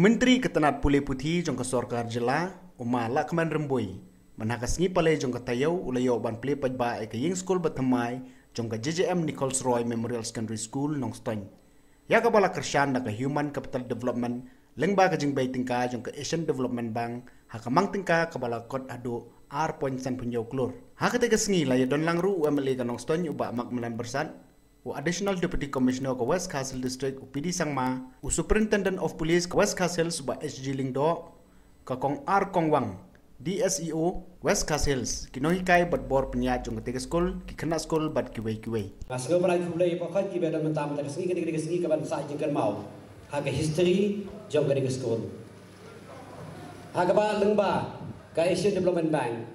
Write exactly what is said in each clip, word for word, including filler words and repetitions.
Myntri ka tnat pule puthi jong ka sorkar jylla, u Ma Lahkmen Rymbui, mynha ka sngi Palei jong ka taïew u la ïoh ban plie paidbah ïa ka ïing skul bathymmai jong ka J J M Nichols Roy Memorial Secondary School, Nongstoiñ, ïa kaba la kyrshan da ka Human Capital Development lyngba ka jingbei tyngka jong ka Asian Development Bank ha ka mang tyngka kaba la kot haduh ar point san phew hynñiew klur. Ha katei ka sngi la ïadon lang ruh u M L A ka Nongstoiñ u Bah Macmillan Byrsat, u Additional Deputy Commissioner ka West Khasi Hills District u P D Sangma, u Superintendent of Police ka West Khasi Hills u Bah H G Lyngdoh, ka Kong R Kongwang, D S E O West Khasi Hills, ki nonghikai bad bor pynïaid jong katei ka skul, ki khynnah skul bad kiwei kiwei. Nga sngew ban ai khublei ïa phi baroh kiba don mynta ha ka sngi kane, ka sngi kaban sah jingkynmaw ha ka history jong kane ka skul. Ha kaba lyngba ka Asian Development Bank,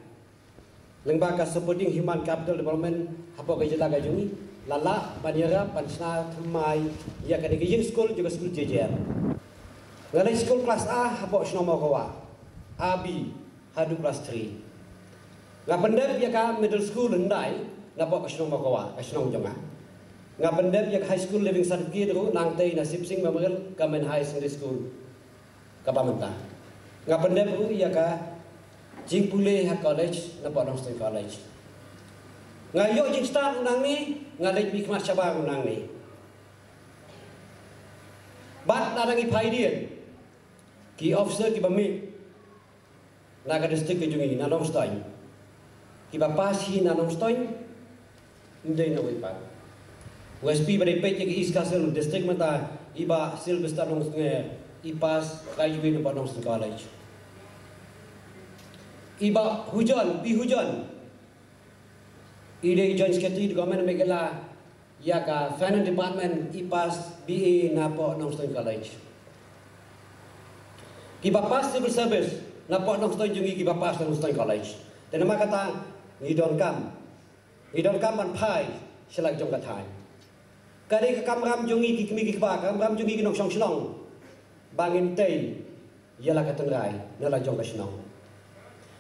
lyngba ka Supporting Human Capital Development hapoh ka jylla ka jong ngi, la lah ban ïarap ban shna thymmai ïa kane ka ïing skul jong ka skul J J M. Nga leit skul klas A hapoh shnong Mawkawah, A B haduh klas three. Nga pyndep ïa ka middle school hyndai napoh ka shnong Mawkawah, ka shnong jong nga. Nga pyndep ïa ka high school leaving certificate ruh nangtei na Sip Sing Memorial Government Higher Secondary School kaba mynta. Nga pyndep ruh ïa ka jingpule ha college napoh Nongstoiñ College. Nga ïoh jingstad ruh nangne, nga leit mihkhmat shabar ruh nangne. Bad lada ngi peit ïa ki officer kiba mih na ka district ka jong ngi, na Nongstoiñ, kiba pass hi na Nongstoiñ, ym dei na wei pat. U S P ba dei peit ïa ka East Khasi Hills District mynta, i Bah Sylvester Nongsngew, i pass graduate napoh Nongstoiñ College. I Bah Hujon, P Hujon, i dei Joint Secretary to Government of Meghalaya ïa ka Finance Department, i pass B A napoh Nongstoiñ College. Kiba pass civil service napoh Nongstoiñ jong ngi kiba pass Nongstoiñ College. Te namar kata ngi donkam, ngi donkam ban phai sha la ka jong ka thaiñ. Ka dei ka kamram jong ngi ki kmie ki kpa, ka kamram jong ngi ki nongshong shnong, ba ngin tei ïa la ka tynrai na la jong ka shnong.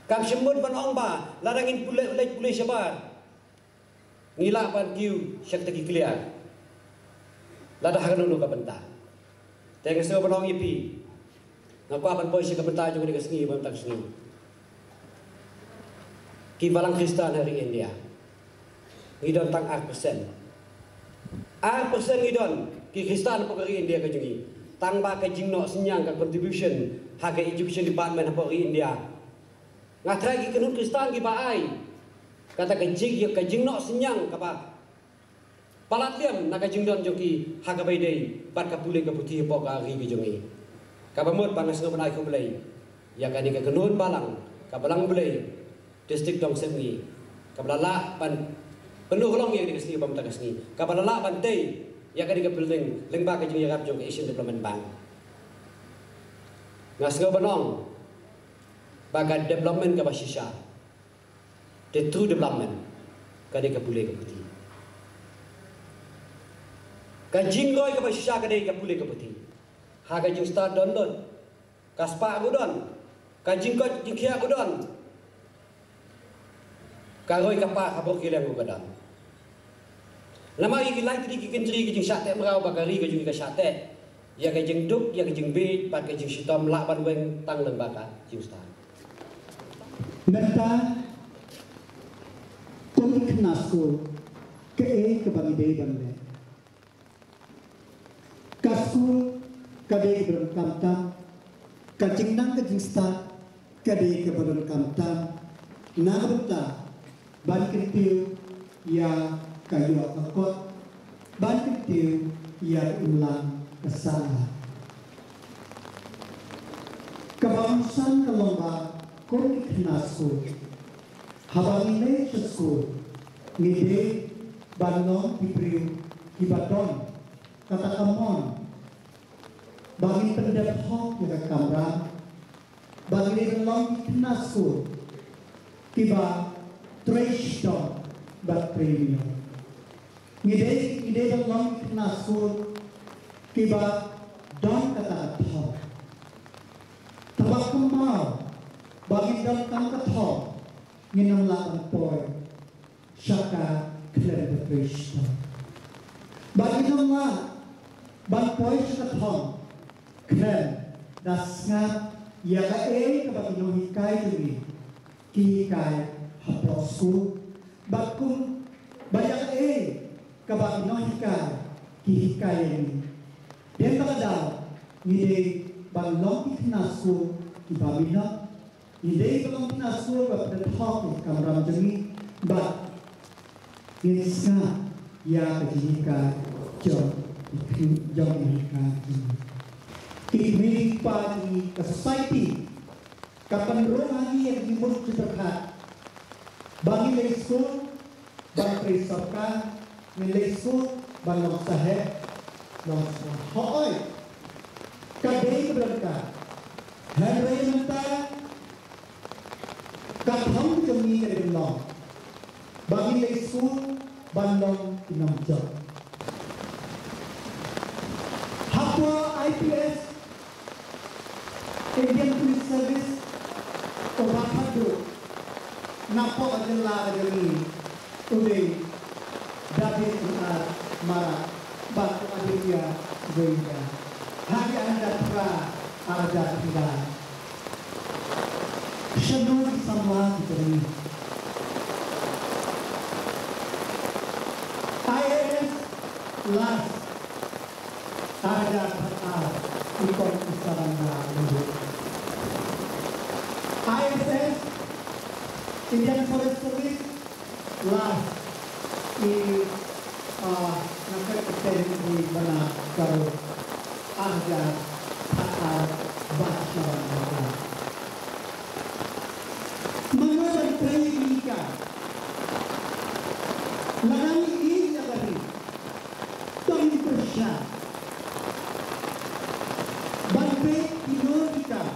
Kam shym mut ban ong ba lada ngin pule, leit pule shabar, ngi lah ban kiew sha kata ki kliar lada ha kano kano ka bynta. Te nga sngew ban ong ïa phi, nga kwah ban poi sha ka bynta jong kane ka sngi, bynta ka sngi. Ki balang Khristan ha ri India, ngi don tang ar percent. Ar percent ngi don ki Khristan hapoh ka ri India ka jong ngi. Tang ba ka jingnoh synñiang, ka contribution ha ka education department hapoh ri India, nga tharai ki kynhun Khristan kiba ai kata ka jing, ka jingnoh synñiang kaba palat liam na ka jingdon jong ki ha kaba ïadei bad ka pule ka puthi hapoh ka ri ka jong ngi. Kaba mut ba nga sngew ban ai khublei ïa kane ka kynhun balang, ka Balang Blei District Dongsep ngi, kaba la lah ban pynurlong ïa kane ka sngi ba mynta ka sngi, kaba la lah ban tei ïa kane ka building lyngba ka jingïarap jong ka Asian Development Bank. Nga sngew ban ong ba ka development kaba shisha, the true development, ka dei ka pule ka puthi. Ka jingroi kaba shisha ka dei ka pule ka puthi. Ha ka jingstad don lut, ka spah ruh don, ka jingkoit jingkhiah ruh don, ka roi ka par ha bor ki liang ruh ka don. Namar ïa ki lai tylli ki kynjri, ka jingshah teh mraw ba ka ri ka jong ngi ka shah teh, ïa ka jingduk, ïa ka jingbieit bad ka jingshitom lah ban weng tang lyngba ka jingstad. Mynta kum ki khynnah skul, kaei kaba ngi dei ban leh? Ka skul ka dei kaba donkam tam, ka jingnang ka jingstad ka dei kaba donkam tam, na ka bynta ban kyntiew ïa ka ïoh ka kot, ban kyntiew ïa ka imlang ka sahlang. Kaba kongsan ka long ba kum ki khynnah skul, haba ngi leit sha skul, ngi dei ban long ki briew kiba don kata ka mon ba ngin pyndep hok ïa ka kamram, ba ngi dei ban long ki khynnah skul kiba trei shitom bad trei niam. Ngi dei, ngi dei ban long ki khynnah skul kiba don kata ka thong. Te ba kynmaw ba ngin don tang ka thong, ngin ym lah ban poi sha ka khlem da trei shitom. Ba ngin ym lah ban poi sha ka thong khlem Da sngap ïa kaei kaba ki nonghikai jong ngi ki hikai hapoh skul. Bad kum ba ïa kaei kaba ki nonghikai ki hikai ïa ngi. Dei ba ka daw ngi dei ban long ki khynnah skul kiba minot. Ngi dei ban long ki khynnah skul ba pynthok ïa ka kamram jong ngi. Bad ngin sngap ïa ka jinghikai jong ki khynnah jong ngi. Ki kmie ki kpa jong ngi, ka society ka pynrung ha ngi ïa ka jingmut jingpyrkhat ba ngin leit skul ban trei sorkar, ngin leit skul ban long saheb, long saheb. Hooid, ka dei kaba donkar. Hynrei mynta ka thong jong ngi ka dei ban long ba ngin leit skul ban long ki nongjop. Hapoh I P S, Indian Police Service, uba khadduh napoh ka jylla ka jong ngi u dei David R Marak bad u Aditya Goenka ha ki ar hajar phra, ar hajar khyndai. Shano ki samla ki jong ngi? I A S, last, ar hajar khatar, i kong i Saranda Lubuk. I F S, Indian Forest Service, last, i, ah, nangta ka ten i Bana Garo, ar hajar khatar, bad Saranda. Mano ban trei ïa ka? Lada ngi ïeit ïa ka ri, to ngin pyrshang ban peit kino ki kam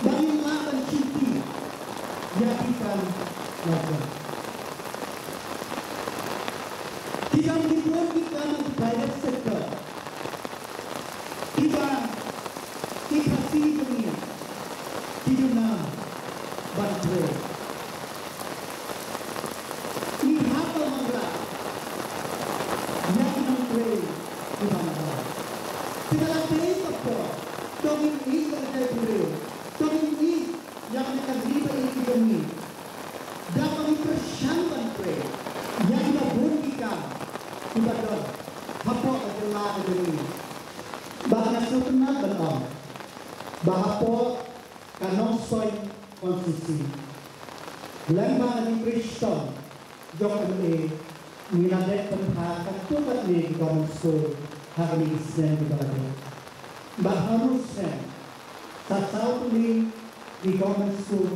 ba ngin lah ban shimti ïa ki kam lajong. Ki don ki bun ki kam ha private sector kiba ki Khasi jong ngi ki ju nang ban trei. Ngi hap ban wanrah ïa ki nongtrei kiba nang. Te ka la dei ka por, to ngin ïeit ïa ka jaitbynriew, to ngin ïeit ïa kane ka ri ba ïeit ka jong ngi. Da kaba ngi pyrshang ban trei ïa kiba bun ki kam kiba don hapoh ka jylla ka jong ngi. Bad nga sngewtynnat ban ong ba hapoh ka Nongstoiñ constituency, lyngba ka jingtrei shitom jong u M L A, ngi la dep pynbha katto katne ki government school ha kine ki snem kiba la dep. Bad ha une u snem, sa saw tylli ki government school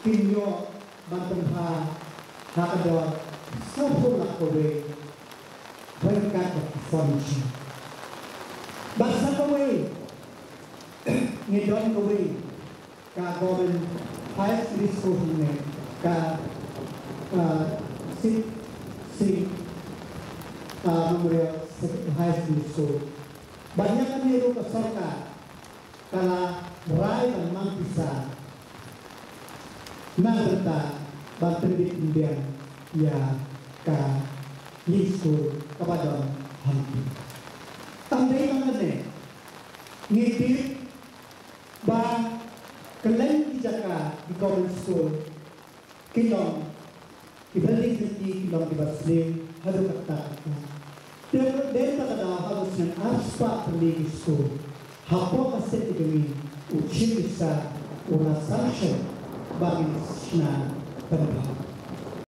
kin ïoh ban pynbha ha ka dor sawphew lak kawei ryngkat bad ki furniture. Bad sa kawei, ngi don kawei ka government higher secondary school hangne, ka, ka Sit Sing, ah, Memorial Sec-, Higher Secondary School. Bad ïa kane ruh ka sorkar ka la rai ban mang pisa na ka bynta ban pynbeit pynbiang ïa ka ïing skul kaba don ha Laitumkhrah. Tam dei tang kane, ngi tip ba kylleng ki jaka ki government school ki long, ki building jong ki ki long kiba sniew haduh katta katta. Te dei na kata ka daw ha u snem arspah tylli ki skul hapoh ka state jong ngi, u Chief Minister u la sanction ba ngin shna pynbha.